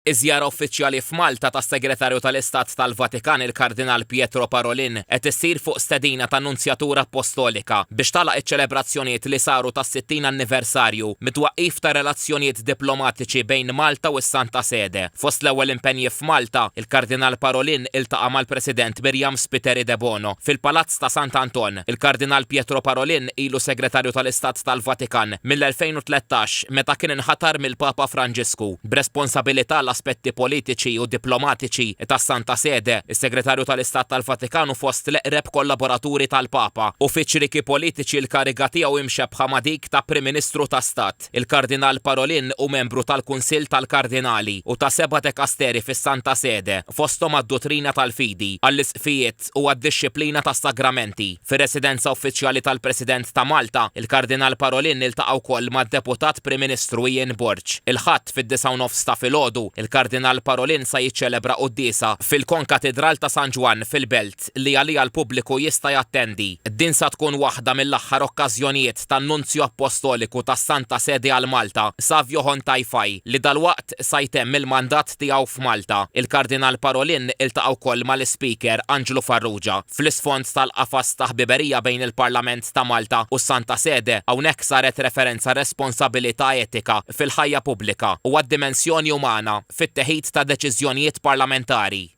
Iż-żjara uffiċjali f'Malta tas-Segretarju tal-Istat tal-Vatikan il-Kardinal Pietro Parolin qed issir fuq stedina tan-Nunzjatura Appostolika biex tagħlaq iċ-ċelebrazzjonijiet li saru tas-60 anniversarju mit-twaqqif ta' relazzjonijiet diplomatiċi bejn Malta u s-Santa Sede. Fost l-ewwel impenji f'Malta, il-Kardinal Parolin iltaqa' mal-President Myriam Spiteri Debono fil-Palazz ta' Sant'Anton. Il-Kardinal Pietro Parolin ilu Segretarju tal-Istat tal-Vatikan mill-2013 meta kien inħatar mill-Papa Franġisku. B'responsabilità għall-aspetti politiċi u diplomatiċi tas-Santa Sede, is-Segretarju tal-Istat tal-Vatikan hu fost l-eqreb kollaboraturi tal-Papa, u fi ċrieki politiċi l-kariga tiegħu hi mxebbħa ma' dik ta' Prim Ministru ta' Stat. Il-Kardinal Parolin hu membru tal-Kunsill tal-Kardinali u ta' seba' dekasteri fis-Santa Sede, fosthom għad-Duttrina tal-Fidi, għall-Isqfijiet, u għad-dixxiplina tas-sagramenti. Fir-residenza uffiċjali tal-President ta' Malta, il-Kardinal Parolin iltaqa' wkoll mad-Deputat Prim Ministru Ian Borg. Il-Ħadd, fid-disgħa u nofs ta' filgħodu, il-Kardinal Parolin sa jiċċelebra quddiesa fil-Konkatidral ta' San Ġwann fil-Belt li għaliha l-pubbliku jista' jattendi. Din sa tkun waħda mill-aħħar okkażjonijiet tan-Nunzju Appostoliku tas-Santa Sede għal Malta, Savio Hon Tai Fai, li dalwaqt sa jtemm il-mandat tiegħu f'Malta. Il-Kardinal Parolin iltaqa' wkoll mal-Ispeaker Anġlu Farrugia. Fl-isfond tal-qafas ta' ħbiberija bejn il-Parlament ta' Malta u s-Santa Sede, hawnhekk saret referenza għar-responsabilità etika fil-ħajja pubblika u għad-dimensjoni umana fit-teħid ta' deċiżjonijiet parlamentari.